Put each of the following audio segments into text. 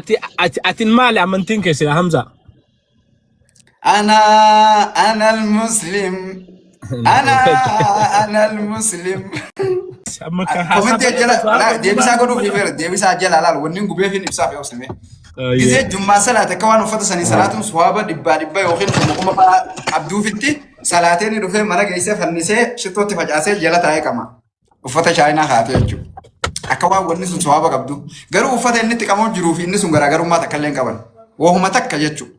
Ati ati atin maali amantiin kee sila Hamza? Ana ana al-muslim. Ana ana al-muslim. Amma kan haasaa Komentii bareeda jala osoo laa haasofnu deebisaa maal godhuuf ni feera deebisaa jala laal wanni gubeef hin ibsaaf yoo obsame. Gizee jummaa salaate akka waan uffata sanii salaatuun suwaaba dhibbaa dhibba yookiin kuma kuma fa'aa qabduufitti salaatee ni dhufee mana geessee fannisee shittootti facaasee jala taa'ee qama. Uffata chaayinaa kaatee jechuudha. Akka waan wanni sun sawaaba qabdu. Garuu uffata inni itti qamoo jiruu fi inni sun garaagarummaa takka illee hin qaban. Wahuma takka jechuudha.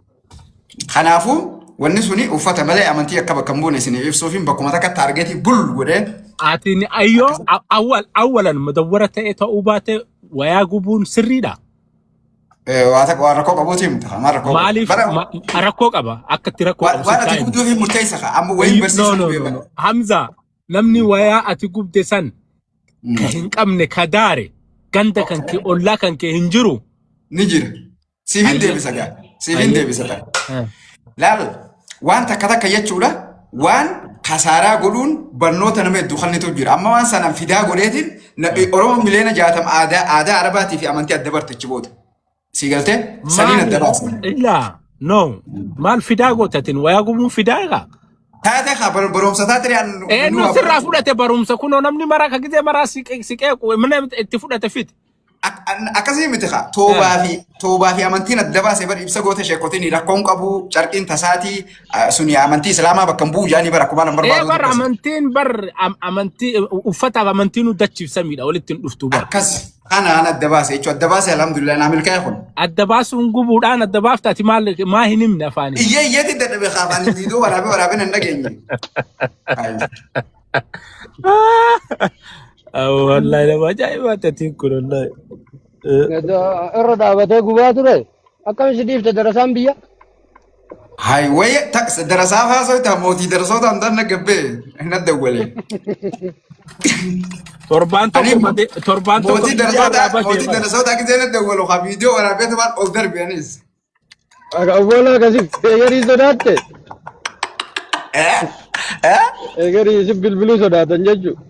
Kanaafuu wanni suni uffata malee amantii akka bakka hin buune isiniif ibsuuf bakkuma takka taargeetii bul godhee Ati ni ayyoo awwal awwalan mudawwara ta'e ta'uu baate wayaa gubuun sirriidha. waa takka waan rakkoo qabuuti himta. Maal rakkoo qaba? Maaliif Bara rakkoo qaba? Akka itti rakkoo waan qabu waan sitti ati himu. gubduuf hin murteessa kaa. Amma wayiin No, barsiisuu no, dhufee no, bara. no. Hamza, namni wayaa ati gubde san ka hin qabne ka daare ganda kan kee ollaa kan kee hin jiru. Ni jira. Siif hin deebisa gaa. Siif hin deebisa ta'a. Laal waan takka takka jechuudha waan kasaaraa godhuun barnoota nama hedduu kennitu jira. Amma waan sanaan fidaa godheetiin Oromoo miliyoona 60 aadaa aadaa Arabaatii fi amantii adda bartichi booda. Sii galtee? Saniin Maali? adda baasne. Illaa no maal fidaa gootatin wayaa gubuun fidaa egaa. Taatee haa barumsa taatee an Eenyu sirraa fudhate barumsa kunoo namni maraa ka gizee maraa si qeequ mana itti fudhate fiti. Akkasii miti kaa toobaa fi amantiin adda baasee bar ibsa goota sheekotiin rakkoon qabu carqiin tasaatii suni amantii islaamaa bakka hin bu'u jaanii bara akkuma nan Ee barbaadu bar akkasi. amantiin bar amantii uffataaf amantiin nu dachiifsamiidha walitti hin dhuftu bar. Akkas kanaan adda baase jechuudha adda baase alhamdulillah naa milkaa'e kun. Adda baasuun gubuudhaan adda baafta ati maal maa hin himne afaaniin. Iyyee iyyeetti dadhabe kaafaan viidiyoo waraabee waraabee nan dhageenye. Wallahi nama ajaa'ibaa tatiin kun wallahi. Irra dhaabatee gubaa ture. Akkam si dhiifte darasaan biyya? Hay wayya darasaa faasoita mootii darasoota hundaan na gabbee na dawwale. Torbaan Ani tokko badee torbaan tokko mootii biyyaa darasoota irraa badee mootii bara. darasoota gisee na dawwalu ha viidiyoo waraabee tumaan ol darbe anis. Awwala akkasii eegarii sodaatte. Eh? Eh? Eegarii si bilbiluu sodaatan jechuudha.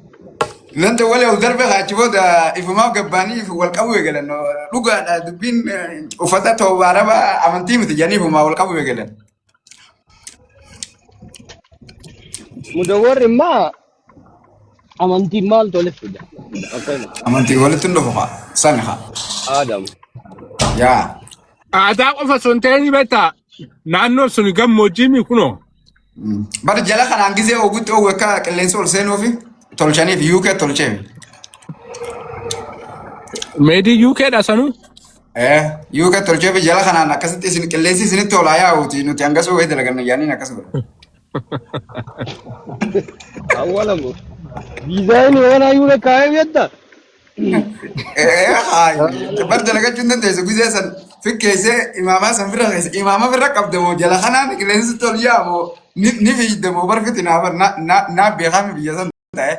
Nan dawwale ol darbe haa achi booda ifumaaf gabbaanii if wal qabu eegalan. Dhugaadha dubbiin uffata toobaa araba amantii miti jedhanii ifumaa wal qabu eegalan. Mudawwarri immoo amantiin maaltu walitti fida? Akkana. Amantii walitti hin dhufu haa sani haa. Aadamu. Yaa. Aadaa qofa osoo hin ta'in beektaa naannoon sun gammoojjii mi kunoo. Bar jala kanaan gizee ogutti ogu akka qilleensi ol seenuufi tolchaniif UK tolcheef. Meedii UK dha sanuu. Eh, UK tolcheef jala kanaan akkasitti isin qilleensi isinitti ol haa yaa'uuti nuti hangasuu wayii dalaganna yaaniin akkas godha. Awwalamu. Diizaayinii waan hayyuu kaa'ee beektaa? Eh, haa bar dalagachuu hin dandeessu gizee san fikkeessee imaamaa san bira keessa imaama bira qabda moo jala kanaan qilleensi sitti ol yaa'a moo ni fiigda moo bar fitinaa bar na beekame biyya san ta'e.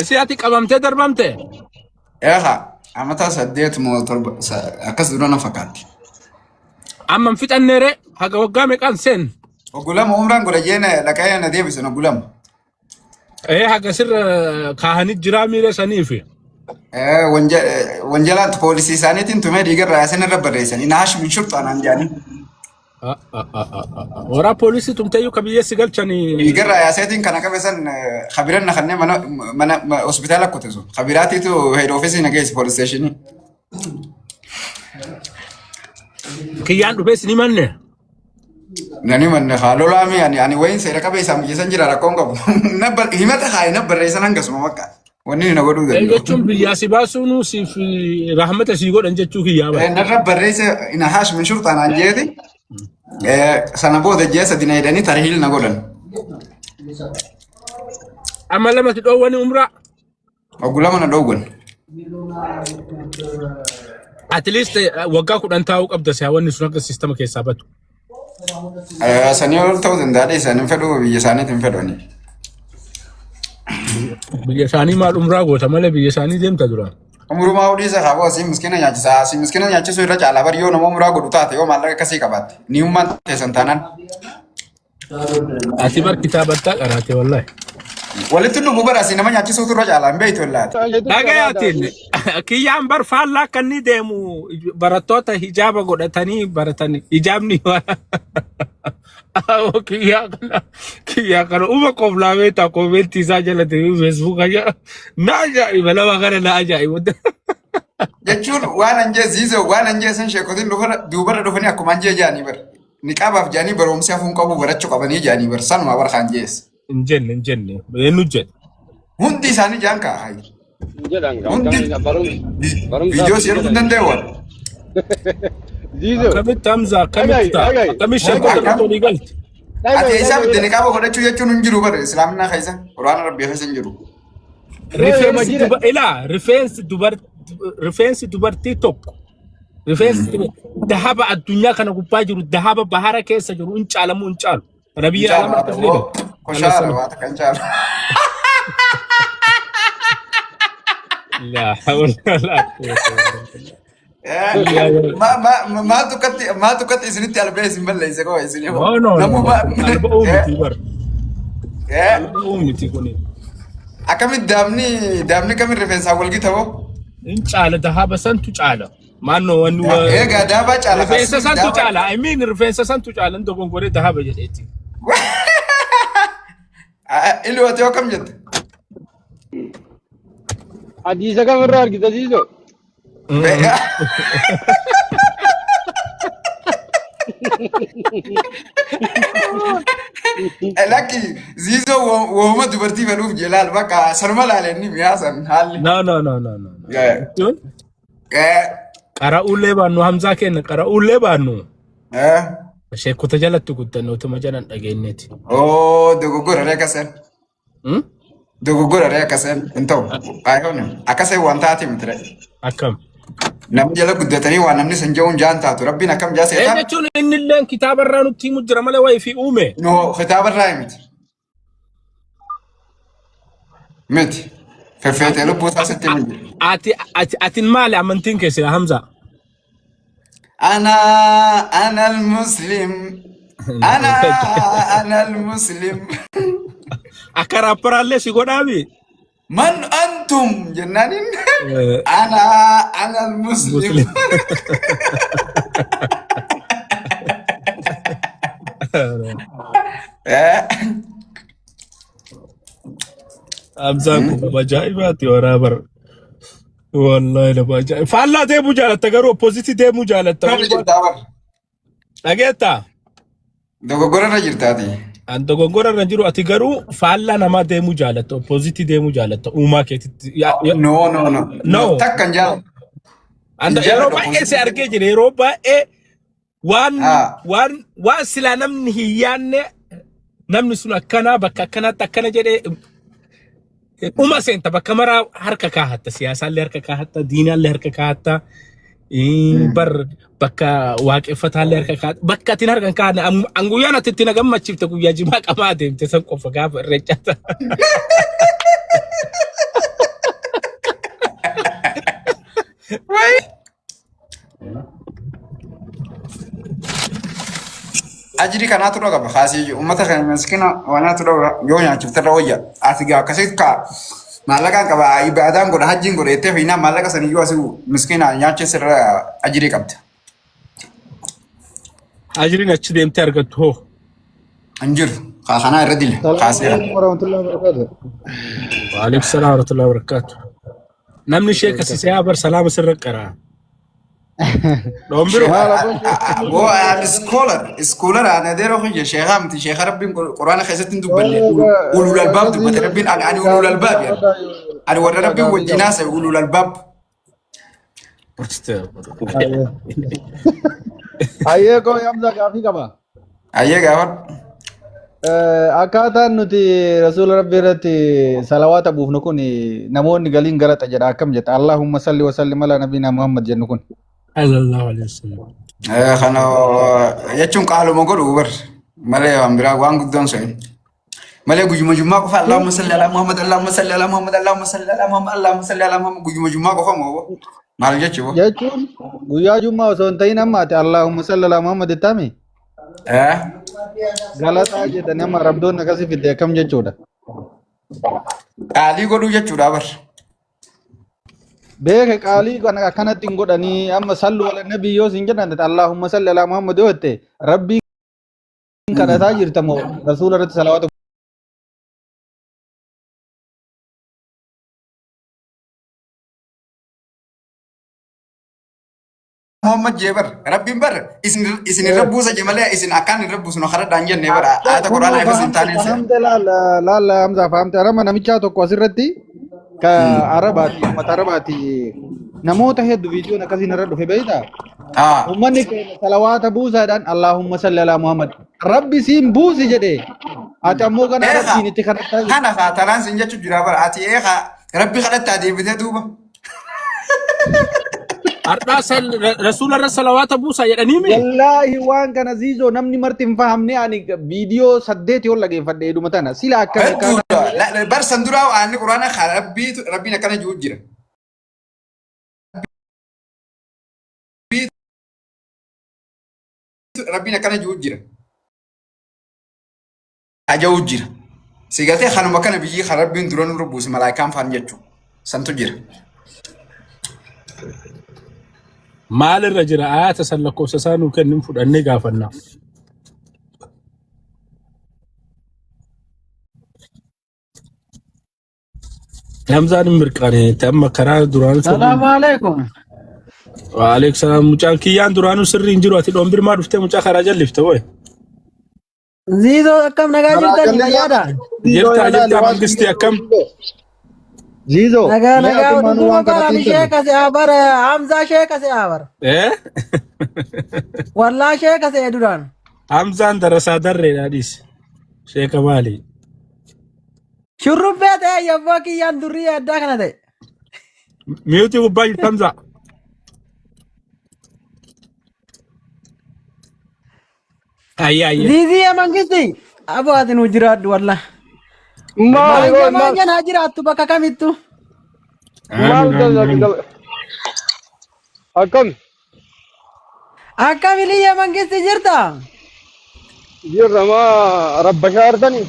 Isii ati qabamtee darbamte. Eegaa amata 8 moo 7 akkas dura na fakkaatti. Amma hin fixanneere haga waggaa meeqaan seen. Oggu 2 umraan godha jeen dhaqee na deebisan oggu 2. Ee haga sirra kaahanii jiraa miira saniifi. Wanjalaan poolisii isaaniitiin tumee dhiigarraa isin irra barreessan. Inni hash min shurxaa naan jedhanii. Waraa poolisii tumteeyyuu ka biyya si galchanii. Dhiigarraa yaaseetiin kana qabe san kabiran na kanneen mana mana hospitaala kute sun. Kabiraatiitu head office na geesse police station. Kiyyaan dhufee sin himanne. Nani manne haa lolaa mi ani wayin seera qabeessaan biyya san jira rakkoon qabu. Himata haa na barreessan hangasuma bakka. Wanni na godhuu danda'u. Jechuun biyyaa si baasuun siif rahmata sii godhan jechuu kiyyaa bara. Narra barreessa ina haash min shurxaan aan jeeti. Sana booda ji'a 3 na jedhanii tarhiil na godhan. Amma lamatti dhoowwani umraa. Oggu 2 na dhoowwan. At least waggaa 10 taa'uu qabda si'a wanni sun akka sistama keessaa batu. Sanii ol ta'uu danda'a dhiisan hin fedhu biyya isaaniitti hin fedhu ani. Biyya isaanii maal umraa goota malee biyya isaanii deemta duraan. Umurumaa hodhiisa kaaboo asii miskiina nyaachisa. Asii miskiina nyaachisuu irra caalaa bari yoo nama umuraa godhu taate yoo maallaqa akkasii qabaatte. Niyummaan teessan taanaan. Ati bar kitaabattaa qaraate wallahi. Walitti nu bara asii nama nyaachisuutu irra caala hin beektu laata. Dhagayaatiin kiyyaan bar faallaa akka inni deemu barattoota hijaaba godhatanii baratanii hijaabni kiyyaa kana kiyyaa kana uma qoflaamee taa koomentii isaa jala deemee feesbuuka jala na ajaa'iba nama kana na ajaa'iba. Jechuun waan anjee ziizoo waan anjee san sheekotiin duubarra dhufanii akkuma anjee jaanii bar. Niqaabaaf jaanii barumsi hafuun qabu barachuu qabanii jaanii bar sanuma bar kan jees. Hin jenne hin jenne eenyu jedhe. Hundi isaanii jaan kaa hayi. Jedhan gaa Hundi akkamiin barumsaaf viidiyoo si hin erguu hin jedhan. danda'u. Ziizoo. Akkamitti Hamza akkamitti Dhaga'i ta'a dhaga'i akkamitti Egaa sheekota dhaga'i akkam irratti olii galti. ati dhaga'i eessaa dhaga'i fidde niqaaba godhachuu jechuun hin jiru bar islaamina keessa quraana rabbii keessa hin jiru. Yoo yoo Rifeensi majira duba ilaa rifeensi dubar rifeensi dubartii tokko rifeensi dahaba addunyaa kana gubbaa jiru dahaba bahara keessa jiru hin caalamu hin caalu. Kana Hin biyya caalu alama haa akkas ta'u ni hoo beeku. koshaara Alasana. waa takka hin caalu. Laa hawla walaa quwwata illaa billah. Maaltu akkatti isinitti albee isin balleesse koo isin hoo. No no no Namuu no kun alba'uu miti bar. Alba'uu miti kuni. Akkamitti daabni daabni kamiin rifeensaan wal gita hoo? Hin caala dahaba santu caala. Maannoo wanni Egaa daabaa caala rifeensa kaasii santu daabaa. caala. I mean rifeensa santu caala. Inni dogongoree dahaba jedheeti. Iluu ati hoo kam jette? Hadiisa kamirraa argita Ziizoo? Lakki ziizoo wooma dubartii fedhuuf jelaal bakka sanuma laalenni mi'aa san haalli. No no no no no. no. Jechuun qara'uullee baannu Hamzaa kenna qara'uullee baannu sheekota jalatti guddanne utuma jalan dhageenyeeti. Oo dogoggora ree akkasan. Dogoggora ree akkasan hin ta'u. Ayoon akkaseen waan taate miti ree. Akkam. Namni jala guddatanii waan namni san je'uun jaan taatu rabbiin akkam jaa Ee seetaa? jechuun inni illeen kitaaba irraa nutti himu jira malee wayii fi uume. No kitaaba irraa miti. Miti. Feffeetee lubbuu isaa sitti himu jira. Ati ati atin maali amantiin kee sila Hamza? Ana ana al-muslim. Ana ana al-muslim. Akka raapparaallee si godhaami. Man antum jennaaniin ana ana al-muslim. Muslim. Hamzaan kun nama ajaa'ibaati waraa bara. Wallahi nama ajaa'iba. Faallaa deemuu jaalatta garuu oppozitii deemuu jaalatta. Dogoggora jirtaa bar. Dhageettaa? Dogoggora irra jirtaati. An dogoggora irra jiru ati garuu faallaa namaa deemuu jaalatta oppozitii deemuu jaalatta uumaa keetitti. No no no. No. Takka hin jaalladhu. Anda Hin yeroo jaalladhu baay'ee si oppozitii. argee jira yeroo baay'ee waan Ah. waan waan silaa namni hin yaanne namni sun akkanaa bakka akkanaatti akkana jedhee uma seenta bakka maraa harka kaahatta siyaasaallee harka kaahatta diinaallee harka kaahatta bar bakka waaqeffataallee harka kaahatta bakka atiin harka hin kaahanne an guyyaan ati itti na gammachiifte guyyaa jimaa qamaa deemte san qofa gaafa irreechata. Ajiri kanaatu irra qaba. Kaasii uummata kana miskiina wanaatu irra yoo nyaachifte irra wayya. Ati gaa akkasitti kaa maallaqaan qaba ibaadaan godha hajjiin godha jettee fiinaa maallaqa san iyyuu asii miskiina nyaachis irra ajirii qabda. Ajiriin achi deemtee argattu hoo. Hin jiru. Kaa kanaa irra dila. Salaamu Kaaseera. alaikum warahmatullahi wabarakatuh. Waalaikum salaam warahmatullahi wabarakatuh. Namni ishee akkasii haa bar salaama sirra qaraa. Dhoon biroo. Maal abboon sheekh? Boo ani scholar scholar ani adeeroo kiyya sheekhaa miti sheekha rabbiin quraana keessatti hin dubbanne ulul albaab dubbate rabbiin ani ani ulul albaab yani ani warra rabbiin wajjin haasa'e ulul albaab. Ayyee koo Hamza gaafii qaba. Ayyee gaafadhu. Akkaataan nuti rasuula rabbii irratti salawaata buufnu kun namoonni galiin galaxa jedha akkam jetta Allahumma salli wa sallim ala nabiina Muhammad jennu kun. Sallallahu alaihi wasallam. Kana jechuun qaaluma godhu bar malee waan biraa waan guddoon se'in. Malee guyyuma jummaa qofa Allahumma salli ala Muhammad Allahumma salli ala Muhammad Allahumma salli ala Muhammad Allahumma salli ala Muhammad guyyuma jummaa qofa moo maal jechuu? Jechuun guyyaa jummaa osoo hin ta'in amma ati Allahumma salli ala Muhammad jettaami Eh galaxaa jedhanii amma arabdoonni akkasii fidde akkam jechuudha. Qaalii godhuu jechuudha bar. Beeke qaalii kana akkanatti hin godhanii amma sallu ala nabii yoo siin jedhan Allahumma salli ala Muhammad yoo jette rabbii kadhataa jirta moo rasuula irratti salawaata Muhammad jee bar rabbiin bar isin isin irra buusa jee malee isin akkaan irra buusnu kadhadhaan jenne bar ayata quraanaa ifas hin taaneen se'a. Fahamte laal laal Hamza fahamte arama namichaa tokko asirratti ka arabaati uummata arabaati namoota hedduu viidiyoon akkasiin irra dhufe beektaa? Haa. Uummanni keenya salawaata buusaadhaan Allahumma salli alaa Muhammad rabbi siin buusi jedhe ati ammoo kana Eegaa. rabbiin itti kadhattaa jirta. Kana haa tanaan sin jechu jira bar ati eegaa rabbi kadhattaa deebitee duuba. Har'aa rasuula irra salawaata buusaa jedhanii mi? Wallaahi waan kana ziizoo namni marti hin fahamne ani viidiyoo saddeeti ol dhageeffadhe heduma tana sila akkami Hedduudha. Bar san duraa aanni quraana haa rabbiitu rabbiin akkana jiru jira. Rabbiin akkana jiru jira. Aja'u jira. Si galtee kanuma kana biyyi kan rabbiin dura nurra buuse malaayikaan faan jechuudha. Santu jira. Maalirra jira ayata san lakkoofsa isaa nuu kennin fudhannee gaafanna. Hamzaan hin mirqaane amma karaa duraanuu sirrii. Salaamu alaikum. Waalaikum salaam. Mucaan kiyyaan duraanuu sirrii hin jiru. Ati dhombirmaa dhuftee mucaa karaa jallifte woy. Ziizoo akkam nagaa jirtani fayyaadha? Jirtaa jirtaa mangistii akkam? Ziizoo Nagaa mee nagaa atummaanuu dhuguma waan kana bara ani xiinxalli. sheeka se'a bara Hamzaa sheeka se'a bara. Eh? Wallaa sheeka se'e duraan. Hamzaan darasaa darreedha dhiis. Sheeka maali? Shurrubbee ta'e yabboo kiyyaan durrii addaa kana ta'e. Miyuutii gubbaa jirti Hamzaa. Ayya ayya. Ziizii mangisti aboo ati nu jiraadhu wallaa. Maal Maanya maal maanya naa jiraattu bakka kamittu. maal Aamin aamin aamin. akkam Akkam iliyya mangisti jirta? jirra maa rabbashaa artanii?